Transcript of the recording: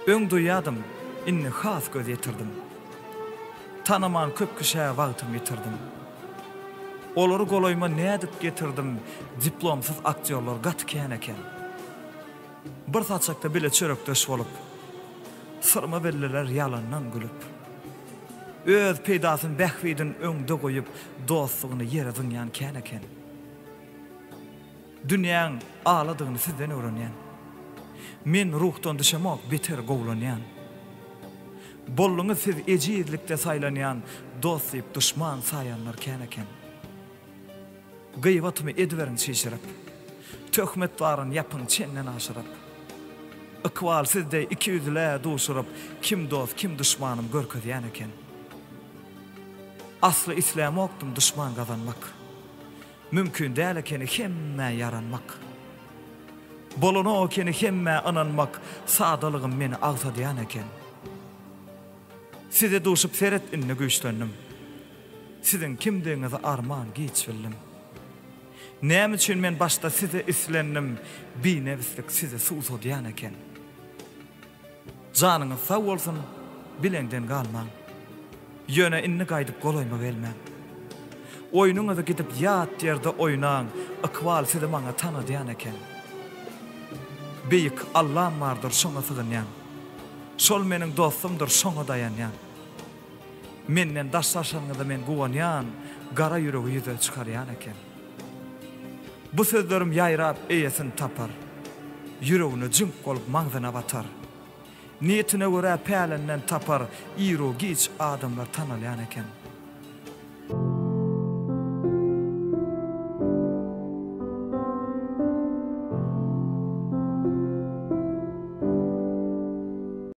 Öň duýýadym, indi has göz ýetirdim. Tanaman köp kişä wagtym ýitirdim. Olary golaýyma nädip getirdim, diplomsyz aktýorlar gaty kän eken. Bir saçakda bile çörekdeş bolup, Syrma bildiler ýalandan gülüp. Öz peýdasyn bähbidin öňde goýup, Dostlugyny ýere zyňýan kän eken. Dünýäň aladygyny sizden öwrenýän. Men ruhdan düşemok beter gowlanýan. Bolduňyz siz ejizlikde saýlanýan, Dost diýip duşman saýanlar kän eken. Gyýbatymy ediberiň çişirip. Töhmet baryn ýapyň çenden aşyryp. Ykbal sizde ikiýüzlä duşuryp, Kim dost, kim duşmanym görkezýän eken. Asly islämokdym duşman gazanmak. Mümkin däl ekeni hemmä ýaranmak. Bolanok ekeni hemmä ynanmak, Sadalygym meni agsadýan eken. Size duşup seret indi güýçlendim. Siziň kimdigiňizi arman giç bildim. Näme üçin men başda size islendim, Binebislik sizi suwsadýan eken. Janyňyz sag bolsun, bileňden galmaň. Ýöne indi gaýdyp golaýyma gelmäň. Oýnuňyzy gidip ýat ýerde oýnaň, Ykbal sizi maňa tanadýan eken. Beýik Allam bardyr şoňa sygynýan. Şol meniň dostumdyr şoňa daýanýan. Menden daşlaşanyňyza men guwanýan, Gara ýüregi ýüze çykarýan eken. Bu sözlerim ýaýrap eýesini tapar. Ýüregine jüňk bolup maňzyna batar. Niýetine görä pälinden tapar, Iru-giç adamlar tanalýan eken.